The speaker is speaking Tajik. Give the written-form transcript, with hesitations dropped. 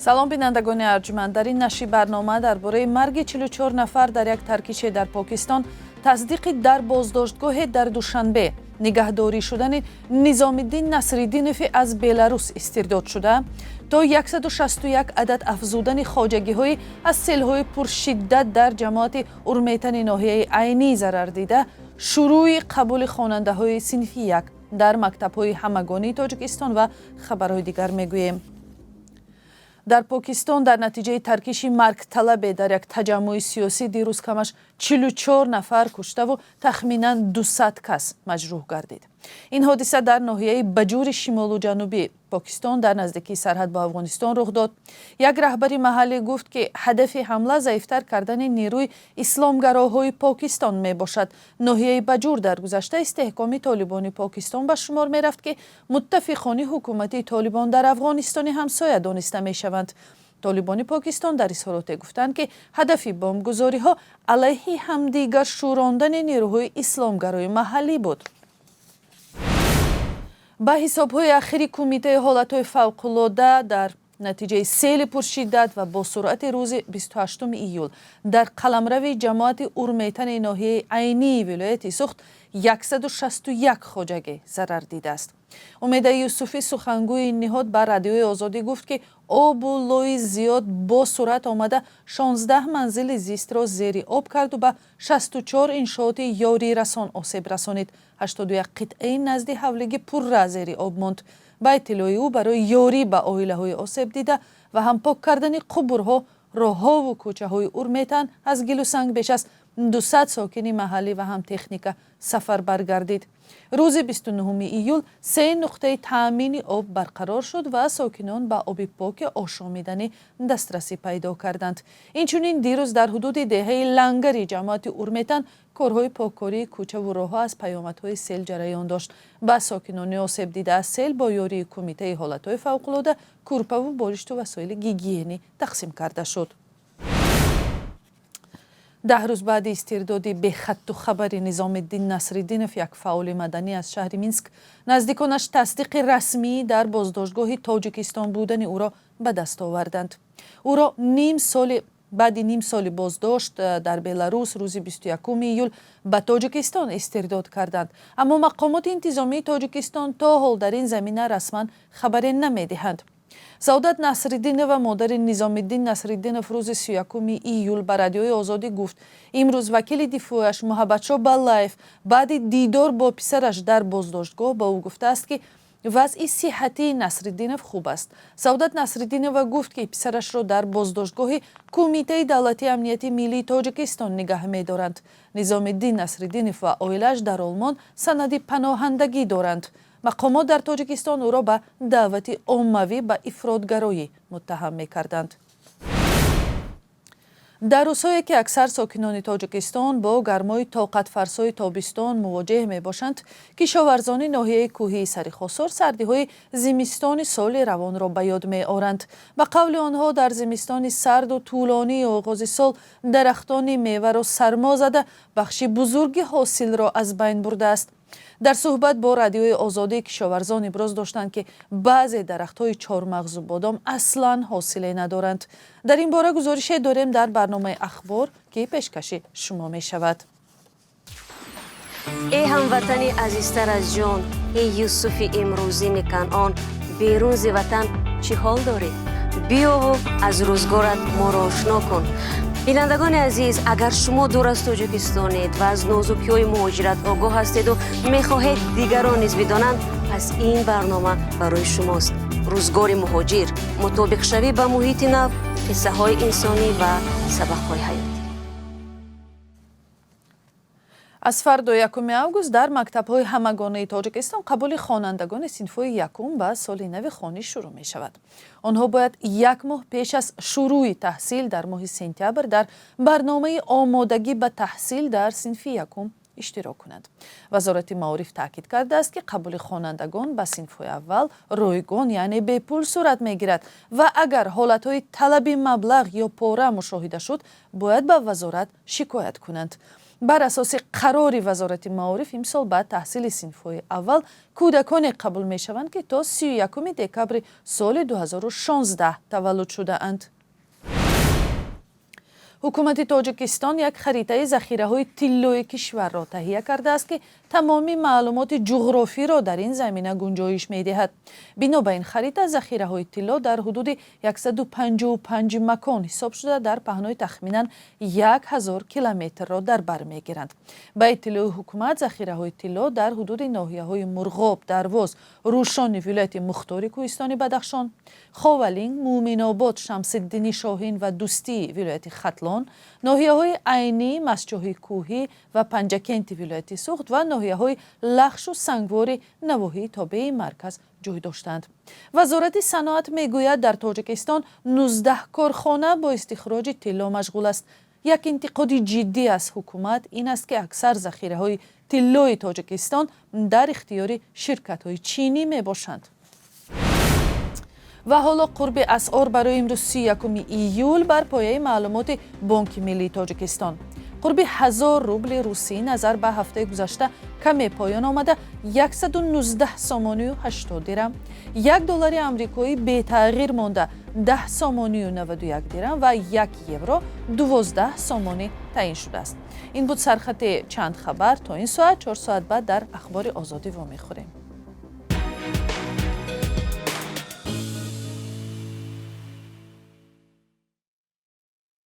Салом, бинандагони арҷманд. Дар ин нашри барнома дар бораи марги 44 нафар дар як таркише дар Покистон, тасдиқи дар боздоштгоҳе дар Душанбе нигаҳдорӣ шудани Низомиддин Насриддинови аз Беларус истирдод шуда, то 161 адад афзудани хоҷагиҳои аз селҳои пуршиддат дар ҷамоати Урметани ноҳияи Айнӣ зарар дида, шурӯи қабули хонандаҳои синфи як дар мактабҳои ҳамагонии Тоҷикистон ва хабарҳои дигар мегӯем. Дар Покистон дар натиҷаи таркиши маргталабе дар як таҷаммуи сиёсӣ дирӯз камаш 44 нафар куштаву тахминан 200 кас маҷрӯҳ гардид. Ин ҳодиса дар ноҳияи Баҷури шимолу ҷанубии Покистон, дар наздикии сарҳад бо Афғонистон рух дод. Як раҳбари маҳаллӣ гуфт, ки ҳадафи ҳамла заифтар кардани нерӯи исломгароҳои Покистон мебошад. Ноҳияи Баҷур дар гузашта истеҳкоми Толибони Покистон ба шумор мерафт, ки муттафиқони ҳукумати Толибон дар Афғонистони ҳамсоя дониста мешаванд. Толибони Покистон дар изҳороте гуфтанд, ки ҳадафи бомбгузориҳо алайҳи ҳамдигар шӯрондани нерӯҳои исломгарои маҳаллӣ буд. Ба ҳисобҳои ахири Кумитаи ҳолатҳои фавқулода, дар натиҷаи сели пуршиддат ва бо суръати рӯзи 28 июл дар қаламрави ҷамоати Урметани ноҳияи Айнии вилояти Суғд 161 хоҷагӣ зарар дидааст. Умеда Юсуфӣ, сухангӯи ин ниҳод, ба Радиои Озодӣ гуфт, ки обу лои зиёд бо суръат омада 16 манзили зистро зери об карду ба 64 иншооти ёрирасон осеб расонид. 81 қитъаи назди ҳавлигӣ пурра зери об монд. Ба иттилои ӯ, барои ёрӣ ба оилаҳои осебдида ва ҳам пок кардани қубурҳо, роҳҳову кӯчаҳои Урметан аз гилу санг беш аз 200 сокини маҳаллӣ ва ҳам техника сафарбар гардид. Рӯзи 29 июл се нуқтаи таъмини об барқарор шуд ва сокинон ба оби поки ошомиданӣ дастрасӣ пайдо карданд. Инчунин дирӯз дар ҳудуди деҳаи Лангари ҷамоати Урметан корҳои поккории кӯчаву роҳҳо аз паёмадҳои сел ҷараён дошт. Ба сокинони осебдида аз сел бо ёрии Кумитаи ҳолатҳои фавқулода кӯрпаву болишту васоили гигиенӣ тақсим карда шуд. 10 рӯз баъди истирдоди бехатту хабари Низомиддин Насриддинов, як фаъоли маданӣ аз шаҳри Минск, наздиконаш тасдиқи расмӣ дар боздоштгоҳи Тоҷикистон будани ӯро ба даст оварданд. Ӯро ним соли баъди ним соли боздошт дар Беларус рӯзи 21 июл ба Тоҷикистон истирдод карданд, аммо мақомоти интизомии Тоҷикистон то ҳол дар ин замина расман хабаре намедиҳанд. Саодат Насриддинова, модари Низомиддин Насриддинов, рӯзи 31 июл ба Радиои Озодӣ гуфт, имрӯз вакили дифояш Муҳаббатшо Баллаев баъди дидор бо писараш дар боздоштгоҳ ба ӯ гуфтааст, ки вазъи сиҳатии Насриддинов хуб аст. Саодат Насриддинова гуфт, ки писарашро дар боздоштгоҳи Кумитаи давлатии амнияти миллии Тоҷикистон нигаҳ медоранд. Низомиддин Насриддинов ва оилааш дар Олмон санади паноҳандагӣ доранд. Мақомот дар Тоҷикистон ӯро ба даъвати оммавӣ ба ифротгароӣ муттаҳам мекарданд. Дар рӯзҳое ки аксар сокинони Тоҷикистон бо гармои тоқатфарсои тобистон мувоҷеҳ мебошанд, кишоварзони ноҳияи кӯҳии Сарихосор сардиҳои зимистони соли равонро ба ёд меоранд. Ба қавли онҳо, дар зимистони сарду тӯлонии оғози сол дарахтони меваро сармо зада, бахши бузурги ҳосилро аз байн бурдааст. Дар суҳбат бо Радиои Озодӣ кишоварзон иброз доштанд, ки баъзе дарахтҳои чормағзу бодом аслан ҳосиле надоранд. Дар ин бора гузорише дорем дар барномаи «Ахбор», ки пешкаши шумо мешавад. Эй ҳамватани азизтар аз ҷон, эй Юсуфи имрӯзини Канъон, берун зи ватан чӣ ҳол дорӣ? Биёву аз рӯзгорат моро ошно кун. Бинандагони азиз, агар шумо дур аз Тоҷикистонед ва аз нозукиҳои муҳоҷират огоҳ ҳастеду мехоҳед дигарон низ бидонанд, пас ин барнома барои шумост. Рӯзгори муҳоҷир, мутобиқшавӣ ба муҳити нав, қиссаҳои инсонӣ ва сабақҳои ҳаётӣ. Аз фардо, 1 август, дар мактабҳои ҳамагонаи Тоҷикистон қабули хонандагони синфҳои якум ба соли нави хониш шурӯъ мешавад. Онҳо бояд як моҳ пеш аз шурӯъи таҳсил дар моҳи сентябр дар барномаи омодагӣ ба таҳсил дар синфи якум иштирок кунанд. Вазорати маориф таъкид кардааст, ки қабули хонандагон ба синфҳои аввал ройгон, яъне бепул сурат мегирад ва агар ҳолатҳои талаби маблағ ё пора мушоҳида шуд, бояд ба вазорат шикоят кунанд. Бар асоси қарори Вазорати маориф, имсол ба таҳсили синфҳои аввал кӯдаконе қабул мешаванд, ки то 31 декабри соли 2016 таваллуд шудаанд. Ҳукумати Тоҷикистон як харитаи захираҳои тиллои кишварро таҳия кардааст, ки тамоми маълумоти ҷуғрофиро дар ин замина гунҷоиш медиҳад. Бино ба ин харита, захираҳои тилло дар ҳудуди 155 макон ҳисоб шуда, дар паҳнои тахминан 1000 километрро дар бар мегиранд. Ба иттилои ҳукумат, захираҳои тилло дар ҳудуди ноҳияҳои Мурғоб, Дарвоз, Рӯшони вилояти мухтори Кӯҳистони Бадахшон, Ховалинг, Муъминобод, Шамсиддини Шоҳин ва Дӯстии вилояти Хатлон, ноҳияҳои Айнӣ, Мастчоҳи Кӯҳӣ ва Панҷакенти вилояти Суғд ва ноҳияҳои Лахшу Сангвори навоҳии тобеи марказ ҷой доштанд. Вазорати саноат мегӯяд, дар Тоҷикистон 19 корхона бо истихроҷи тилло машғул аст. Як интиқоди ҷиддӣ аз ҳукумат ин аст, ки аксар захираҳои тиллои Тоҷикистон дар ихтиёри ширкатҳои чинӣ мебошанд. Ва ҳоло қурби асъор барои имрӯз, 31 июл, бар пояи маълумоти Бонки миллии Тоҷикистон. Қурби 1000 рубли русӣ назар ба ҳафтаи гузашта каме поён омада, 119 сомонию 80 дирам, 1 доллари амрикоӣ бетағйир монда, 10 сомонию 91 дирам ва 1 евро 12 сомонӣ таъин шудааст. Ин буд сархати чанд хабар то ин соат. 4 соат баъд дар Ахбори Озодӣ вомехӯрем.